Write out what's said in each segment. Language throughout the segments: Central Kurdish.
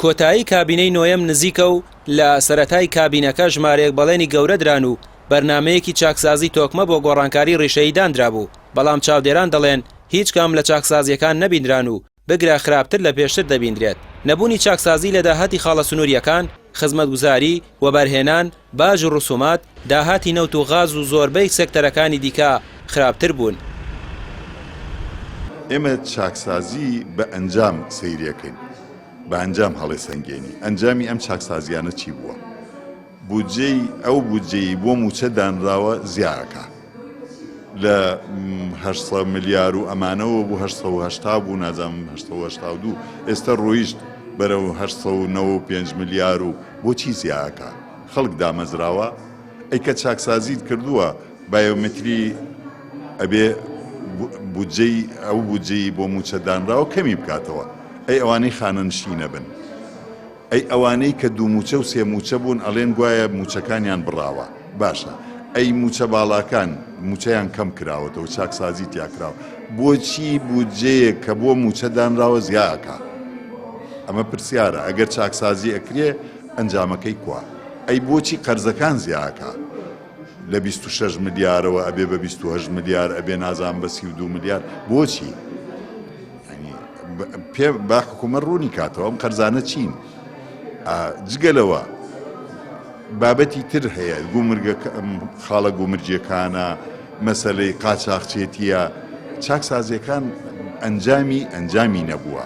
کۆتایی کابینەی نۆیەم نزیکە و لە سەرەتای کابینەکە ژمارەیەک بەڵێنی گەورە دران و بەرنامەیەکی چاکسازی تۆکمە بۆ گۆڕانکاری ڕیشەیی داندرابوو، بەڵام چاودێران دەڵێن هیچ کام لە چاکسازییەکان نەبینران و بگرە خراپتر لە پێشتر دەبیندرێت. نەبوونی چاکسازی لە داهاتی خاڵە سنوورییەکان، خزمەتگوزاری، وەبەرهێنان، باج و ڕسومات، داهاتی نەوت و غاز و زۆربەی سێکتەرەکانی دیکە خراپتر بوون. ئێمە چاکسازی بە ئەنجام سەیریەکەین، بە ئەنجام هەڵێسەنگێنی، ئەنجامی ئەم چاکسازیانە چی بووە؟ بودجەی ئەو بودجەی بۆ مووچە دانراوە زیاکا لە 800 ملیار و ئەمانەوە بوو 880 بوو نازانم 882 ئێستا ڕۆیشت بەرەو 895 ملیار و بۆچی زیاکا خەڵک دامەزراوە ئەی کە چاکسازیت کردووە بایۆمەتری ئەبێ بودجەی ئەو بودجەی بۆ مووچە دانراوە کەمی بکاتەوە ئەی ئەوانەی خانەنشینە بن ئەی ئەوانەی کە دوو مووچە و سێ مووچە بوون ئەڵێن گوایە مووچەکانیان بڕاوە باشە ئەی مووچە باڵاکان مووچەیان کەم کراوەتەوە چاکسازی تیا کراوە بۆچی بودجەیەک کە بۆ مووچە دانراوە زیا ئەکا ئەمە پرسیارە ئەگەر چاکسازی ئەکرێ ئەنجامەکەی کوا ئەی بۆچی قەرزەکان زیا ئەکا لە 26 ملیارەوە ئەبێ بە 28 ملیار ئەبێ نازانم بە 32 ملیار بۆچی پێ با حکوومەت ڕوونی کاتەوە ئەم قەرزانە چین جگە لەوە بابەتی تر هەیە گومرگە خاڵە گومرگیەکانە مەسلەی قاچاخچێتیە چاکسازیەکان ئەنجامی ئەنجامی نەبووە.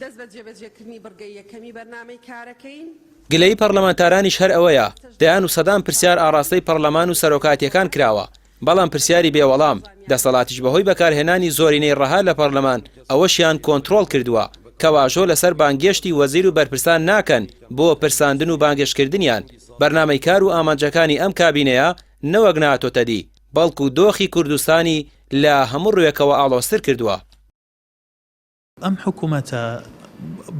دەست بە جێبەجێکردنی بڕگەی یەکەمی بەرنامەی کارەکەین. گلەیی پەڕلەمانتارانیش هەر ئەوەیە، دەیان و سەدان پرسیار ئاڕاستەی پەڕلەمان و سەرۆکایەتیەکان کراوە، بەڵام پرسیاری بێ وەڵام، دەسەڵاتیش بەهۆی بەکارهێنانی زۆرینەی ڕەها لە پەڕلەمان ئەوەشیان کۆنتڕۆڵ کردووە کە واژۆ لەسەر بانگێشتی وەزیر و بەرپرسان ناکەن بۆ پرساندن و بانگێشتکردنیان، بەرنامەی کار و ئامانجەکانی ئەم کابینەیە نەوەک نەهاتۆتەدی، بەڵکو دۆخی کوردستانی لە هەموو ڕوێکەوە ئاڵۆزتر کردووە. ئەم حکوومەتە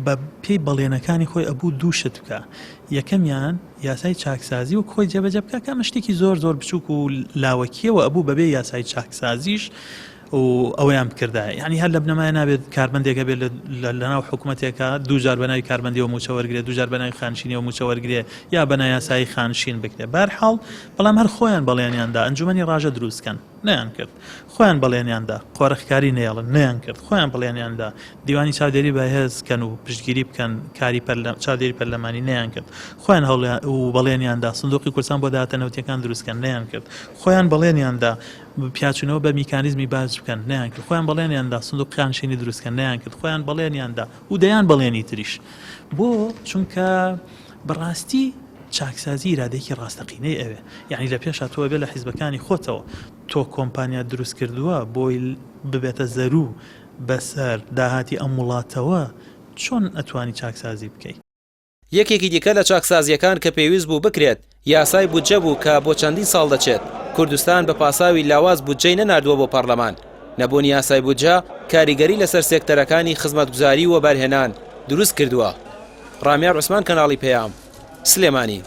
بە پێی بەڵێنەکانی خۆی ئەبوو دوو شت بکا، یەکەمیان یاسای چاکسازی وەک خۆی جێبەجێ بکا کە ئەمە شتێکی زۆر زۆر بچووک و لاوەکییە و ئەبوو بەبێ یاسای چاکسازیش و ئەوەیان بکردایە. یانی هەر لە بنەمایە نابێت کارمەندێک هەبێت لەناو حکوومەتێکا دوو جار بە ناوی کارمەندیەوە مووچە وەرگرێ، دوو جار بە ناوی خانشینیەوە مووچە وەرگرێ یا بە نایاسایی خانشین بکرێ. بەهەرحاڵ بەڵام هەر خۆیان بەڵێنیان دا ئەنجوومەنی ڕاژە دروست کەن. نەیان کرد. خۆیان بەڵێنیان دا قۆرخکاری نەیەڵن، نەیان کرد. خۆیان بەڵێنیان دا دیوانی چاودێری بەهێز کەن و پشتگیری بکەن کاری چاودێری پەرلەمانی، نەیان کرد. خۆیان هەوڵیان و بەڵێنیان دا سندوقی کوردستان بۆ داهاتە نەوتیەکان دروست کەن، نەیان کرد. خۆیان بەڵێنیان دا پیاچوونەوە بە میکانیزمی باج بکەن، نەیان کرد. خۆیان بەڵێنیان دا سندوقی خانشینی دروست کەن، نەیان کرد. خۆیان بەڵێنیان دا و دەیان بەڵێنی تریش. بۆ؟ چونکە بەڕاستی چاکسازی ئیرادەیەکی ڕاستەقینەی ئەوێ یەعنی لە پێشا تۆ ئەبێ لە حیزبەکانی خۆتەوە تۆ کۆمپانیات دروست کردووە بۆی ببێتە زەروو بەسەر داهاتی ئەم وڵاتەوە چۆن ئەتوانی چاکسازی بکەی؟ یەکێکی دیکە لە چاکسازییەکان کە پێویست بوو بکرێت یاسای بودجە بوو کە بۆ چەندین ساڵ دەچێت کوردستان بە پاساوی لاواز بودجەی نەناردووە بۆ پەڕلەمان. نەبوونی یاسای بودجە کاریگەری لەسەر سێکتەرەکانی خزمەتگوزاری و وەبەرهێنان دروست کردووە. ڕامیار عوسمان کەناڵی پەیام، سلێمانی.